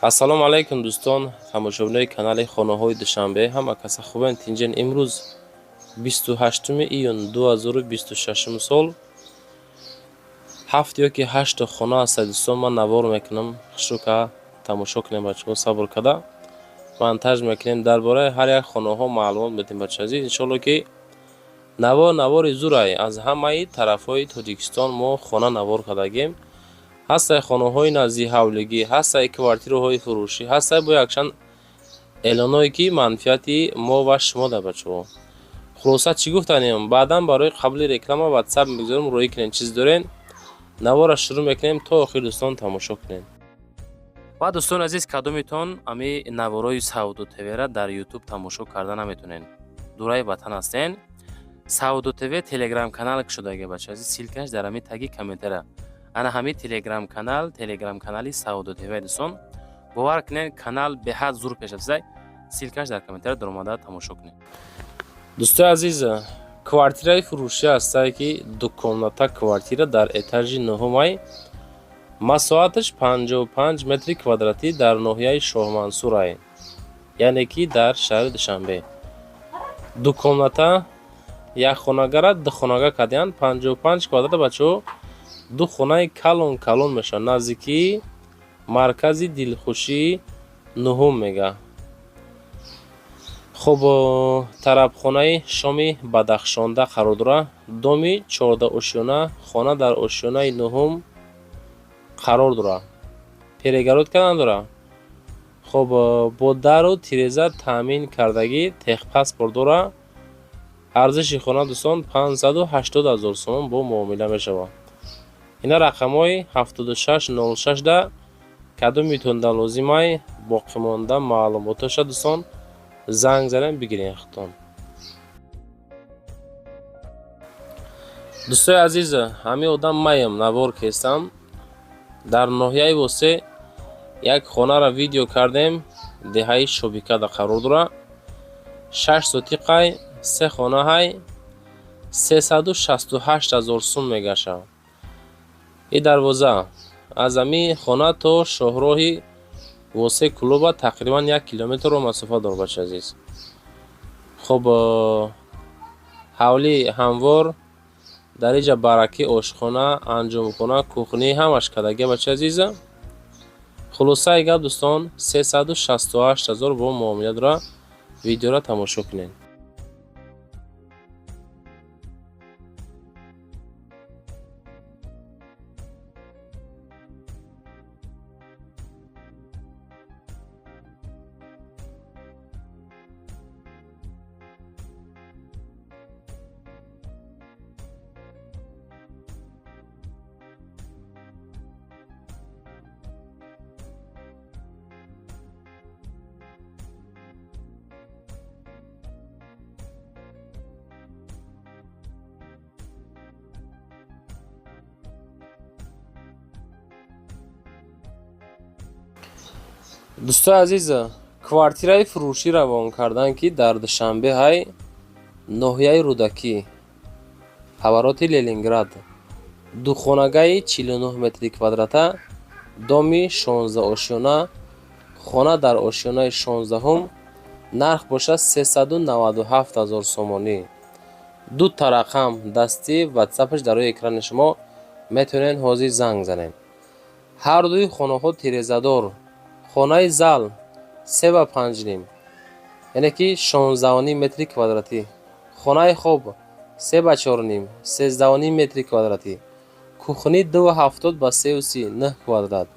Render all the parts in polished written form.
Ассалому алайкум, дӯстон, тамошобинои канали Хонаҳои Душанбе. Ҳама каса хубен, тинҷен? Имрӯз 28 июн 2026 сол, ҳафт ёки ҳашто хона аста, дӯстон, ман навор мекунам. Хушрука тамошо кунем, бачаҳо, сабр карда монтаж мекунем. Дар бораи ҳар як хонаҳо маълумот медиҳем, бачаҳо азиз. Иншоалло, ки навор навори зурай. Аз ҳамаи тарафҳои Тоҷикистон мо хона навор кардагем. Ҳастай хонаҳои назди ҳавлигӣ, ҳастай квартираҳои фурӯшӣ, ҳастай бо якчанд эълоное, ки манфиати мо ва шумо дар, бачаҳо. Хулоса, чӣ гуфтанем? Баъдан барои қабули реклама Ватсап мегузорем, роӣ кунем. Чиз дорен, навора шурӯъ мекунем, то охир, дӯстон, тамошо кунем. Ва, дӯстони азиз, кадомитон ами наворои Савдо ТВра дар Ютуб тамошо карда наметонен, дураи ватан ҳастен, Савдо ТВ Телеграм канал кушодаги, бача азиз. Ссылка ш дар ҳами таги комментара. Ана ҳами Телеграм канал, Телеграм канали Савдо ТВ. Дӯстон, бовар кунед, канал беҳад зур пешрафтазай. Ссылка ш дар комментара, даромада тамошо кунед. Дӯстои азиз, квартираи фурӯшӣ ҳастае, ки дукомната квартира дар этажи нуҳумай, масоҳаташ 55 метри квадратӣ, дар ноҳияи Шоҳмансурай, яъне ки дар шаҳри Душанбе. Дукомната, якхонагара духонага кардиянд, 55 квадрата, бачаҳо, ду хонаи калон калон мешавад. Наздикии маркази Дилхушии нуҳум мега. Хуб, тарабхонаи Шоми Бадахшонда қарор дорад. Доми 14 ошёна, хона дар ошёнаи нуҳум қарор дорад, перегородка надорад. Хуб, бо дару тиреза таъмин кардагӣ, техпаспорт дорад. Арзиши хона, дӯстон, 580 000 сомон, бо муомила мешавад. Ина рақамҳои 7606 да кадомитонда лозимай, боқимонда маълумотоша, дӯстон, занг занем, бигирен худтон. Дӯстои азиз, ҳамин одам маем, навор кестам. Дар ноҳияи Восе як хонаро видео кардем, деҳаи Шобикада қарор дорад, 6 сотиқай, се хонаҳай, 368 000 сум мегашад. И дарвоза аз ҳамин хона то шоҳроҳи Восе Клуба тақрибан 1 километрро масофа дорад, бача азиз. Хуб, ҳавлии ҳамвор, дар инҷа баракӣ, ошхона, анҷомхона, кухни ҳамаш кардагия, бача азиза. Хулосаи гап, дӯстон, 368 000, бо муомила дорад. Видеоро тамошо кунед. Дӯстои азиз, квартираи фурӯшӣ равон карданд, ки дар Душанбе ҳай, ноҳияи Рӯдакӣ, повороти Ленинград, духонагаи 49 метри квадрата, доми 16 ошёна, хона дар ошёнаи 16-ум, нарх бошад 397 000 сомонӣ. Ду рақам дастӣ, Ватсапаш дар рӯи экрани шумо, метавонед ҳозир занг занед. Ҳар дуи хонаҳо тирезадор. Хонаи зал се ва панҷним, яъне ки 16,5 метри квадратӣ, хонаи хоб се ба чорним, 13,5 метри квадратӣ, кухни 2,70 ба 3,30, 9 квадрат,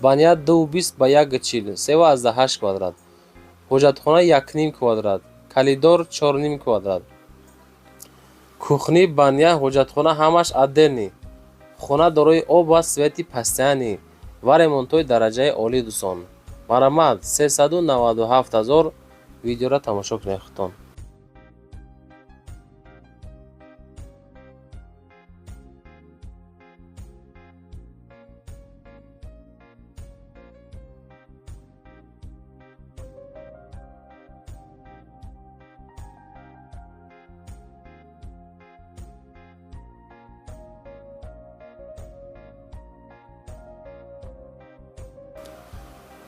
баня 2,20 ба 1,40, 3,8 квадрат, ҳоҷатхона 1,5 квадрат, коридор 4,5 квадрат. Кухни, баня, ҳоҷатхона ҳамаш отдельный. Хона дорои об ва свети постоянный ва ремонтҳои дараҷаи олӣ. Дӯстон, марҳамат, 397 000. Видеоро тамошо кунед худтон.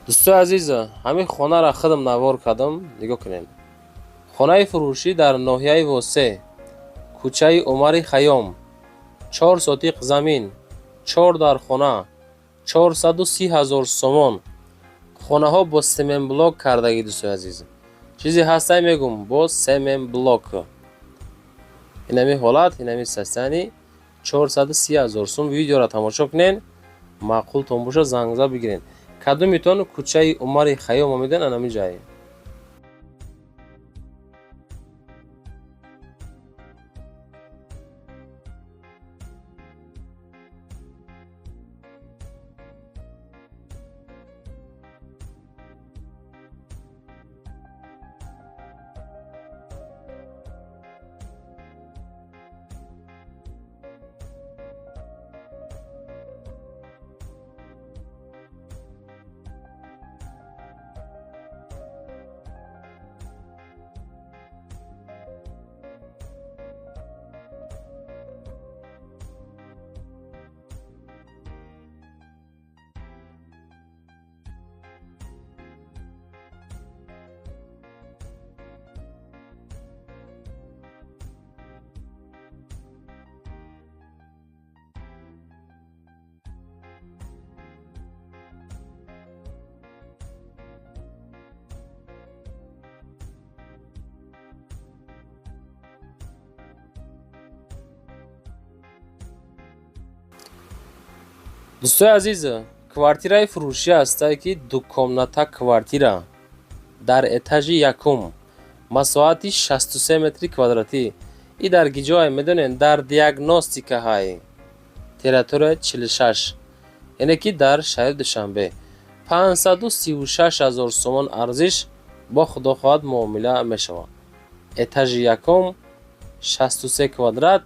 Дӯстои азиз, ҳамин хонаро худам навор кардам, нигоҳ кунед. Хонаи фурӯшӣ дар ноҳияи Восе, кӯчаи Умари Хайём, 4 сотиқ замин, 4 дархона, 430 ҳазор сомон. Хонаҳо бо семенблок кардагӣ, дӯстои азиз. Чизе ҳастай мегум, бо семенблок. Инами ҳолат, инами состояние 430 ҳазор сум. Видеоро тамошо кунед, маъқултон боша зангза бигиред. Кадомитон кӯчаи Умари Хайём омеден, анами ҷай. Дӯстои азиз, квартираи фурӯшӣ ҳастае ки дукомната квартира дар этажи якум, масоҳати 63 метри квадратӣ. И дар гиҷое медонед, дар диагностикаҳай территория 46, яъне ки дар шаҳри Душанбе. 536 ҳазор сомон арзиш, бо худо хоҳад муомила мешавад. Этажи якум, 63 квадрат,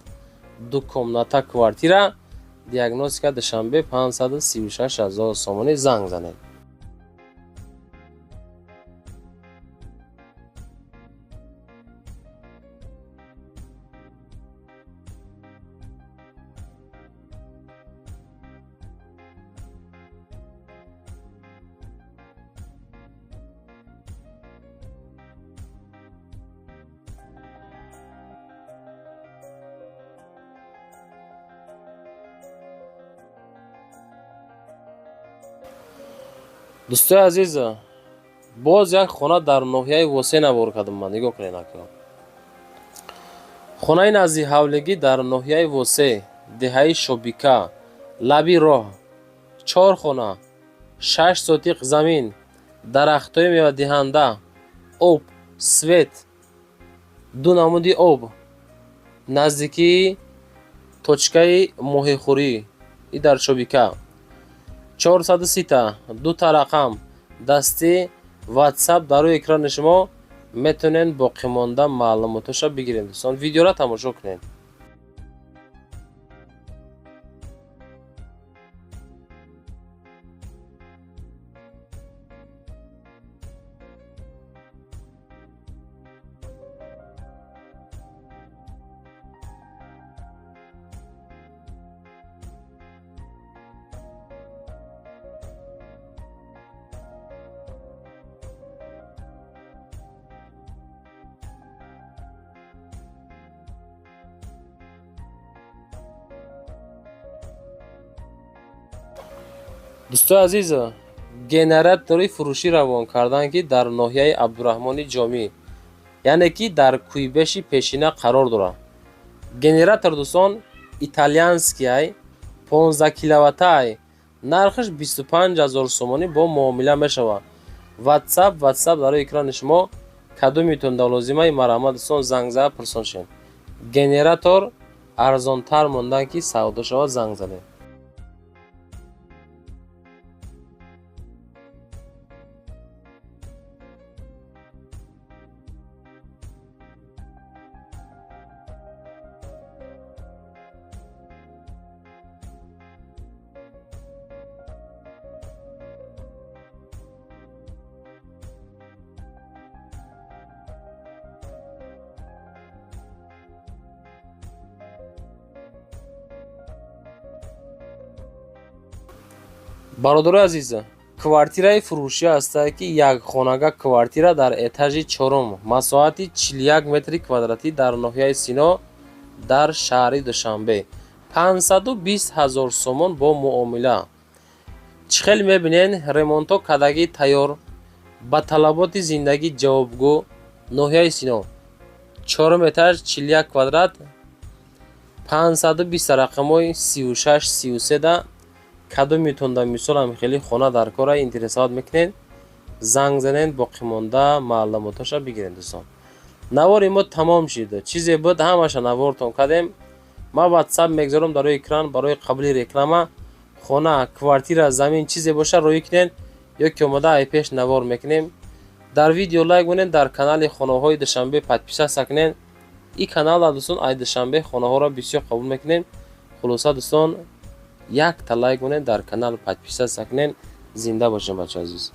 дукомната квартира, диагностика Душанбе, 536 ҳазор сомонӣ, занг занед. Дӯстои азиз, боз як хона дар ноҳияи Восе навор кардам ман, нигоҳ кунед ака. Хонаи назди ҳавлигӣ дар ноҳияи Восе, деҳаи Шобика, лаби роҳ, 4 хона, 6 сотиқ замин, дарахтҳои мевадиҳанда, об, свет, 2 намуди об, наздикии точкаи моҳихӯрӣ и дар Шобика. 430 дута рақам дасти WhatsApp дар рӯи экрани шумо метавонед боқимонда маълумотоша бигиред. Дӯстон, видеоро тамошо кунед. Дӯстои азиз, генератори фурӯшӣ равон карданд, ки дар ноҳияи Абдураҳмони Ҷомӣ, яъне ки дар Куйбеши пешина қарор дорад. Генератор, дӯстон, итальянскиай, 15 киловаттай, нархаш 25 ҳазор сомонӣ, бо муомила мешавад. WhatsApp дар рӯи экрани шумо, кадомитон дар лозимаи марҳамат, дӯстон, занг зада пурсон шавед. Генератор арзонтар мондан ки савдо шавад, занг занед. Бародарои азиз, Квартираи фурӯшӣ ҳастае, ки якхонага квартира дар этажи чорум, масоҳати 41 метри квадратӣ, дар ноҳияи Сино, дар шаҳри Душанбе, 520 ҳазор сомон бо муомила. Чӣ хел мебинед, ремонтҳо кардагӣ тайёр, ба талаботи зиндагӣ ҷавобгӯ. Ноҳияи Сино, чорум этаж, 41 квадрат, 520. Рақамҳои 36 33 да кадомитонда, мисолам, хеле хона дар кора интересовать мекунед, занг занед, боқимонда маълумотоша бигиред. Дӯстон, навори мо тамом шид. Чизе буд, ҳамаша навортон кардем. Ман Ватсап мегзорам дар рӯи экран барои қабули реклама. Хона, квартира, замин, чизе боша, роӣ кунед ё ки омода ай пеш навор мекунем. Дар видео лайк монед, дар канали Хонаҳои Душанбе подписаться кунед. Ин канал, дӯстон, ай Душанбе хонаҳоро бисёр қабул мекунем. Хулоса, дӯстон, якта лайк монед, дар канал подписаться кунед. Зинда бошед, бачаи азиз.